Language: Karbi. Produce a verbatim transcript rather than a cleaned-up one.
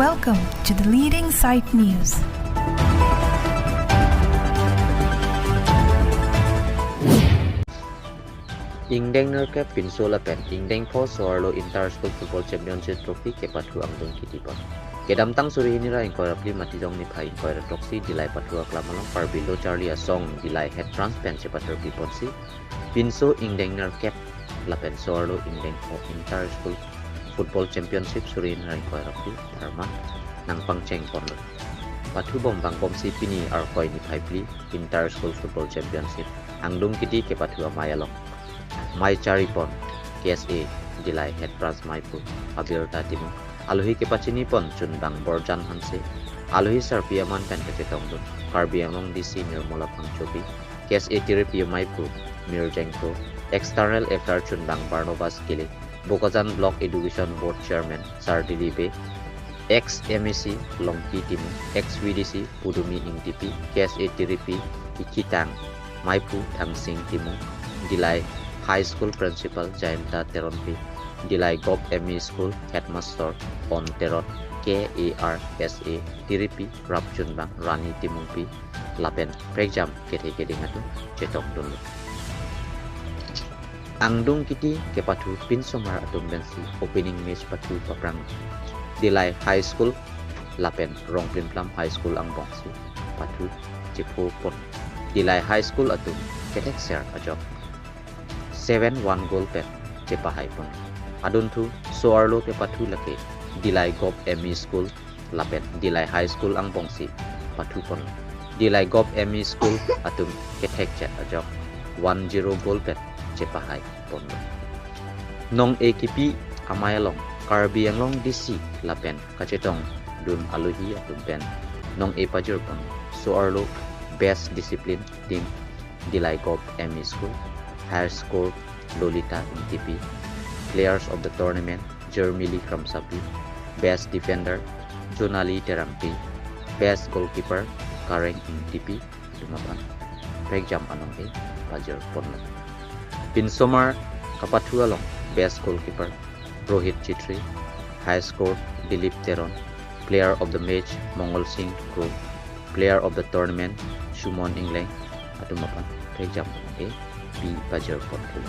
Welcome to the leading site news. Ingdeng nerkep pinso lapen ingdeng pho so-arlo Inter School Football Championship Trophy kepathu angdung kiti pon. Kedamtang suri hini ra ingkoi ra phli Matijong niphai ingkoi ra throksi Dillai pathu aklam along Karbi Lo Charli Asong Dillai Head Branch pen chepathurpi ponsi pinso ingdeng nerkep lapen so-arlo ingdeng pho Inter School Football Championship suri hini ra ingkoi ra phli tharman nangpangcheng ponlo. Pathu bom vangbomsi pini Arkoi niphai phli Inter School Football Championship angdung kiti kepathu amei along mei chari pon K S A Dillai Head Branch meiphu Abirta Timung, alohi kepachini pon chunbang Borjan Hanse, alohi sarpi aman pen kachetongdun Karbi Anglong D C Nirmola Phangchopi, K S A Tiripi meiphu Mirjeng Kro, External Affair chunbang Barnabas Kilik, Bokajan Block Education Board Chairman Sardili Bey, ex M A C Longpi Timung, ex V D C Pudumi Ingtipi, K S A Tiripi kekhitang meiphu Thangsing Timung, Dillai High School Principal Jayanta Teronpi, Dillai Govt M E School Headmaster On Teron, K A R S A Tiripi rapchunbang Rani Timungpi, lapen prekjam kethe keding atum chetongdunlo. Angdung kiti kepathu pinsomar atum pensi opening match pathu paphrang. Dillai High School lapen Rongplimplam High School angbongsi pathu chepho pon. Dillai High School atum kethekser ajok seven one goal pen chepahai pon. Adunthu so-arlo kepathu lake Dillai Govt M E School lapen Dillai High School angbongsi pathu pon. Dillai Govt M E School atum kethekchet ajok one zero goal pen chepahai ponlo. Nong-e kipi amei along Karbi Anglong D C lapen kachetongdun alohi atum pen nong-e pajir pon. So-arlo Best Discipline Team Dillai Govt M E School, High Score Lolita Ingtipi, Players of the Tournament Jermili Kramsapi, Best Defender Jonali Terangpi, Best Goalkeeper Kareng Ingtipi atum aphan prekjam anong-e pajir ponlo. Pinsomar kepathu along Best Goalkeeper Rohit Chitri, High Score Dilip Teron, Player of the Match Mongol Singh Kro, Player of the Tournament Sumon Ingleng atum aphan prekjam anong-e pi pajir ponlo.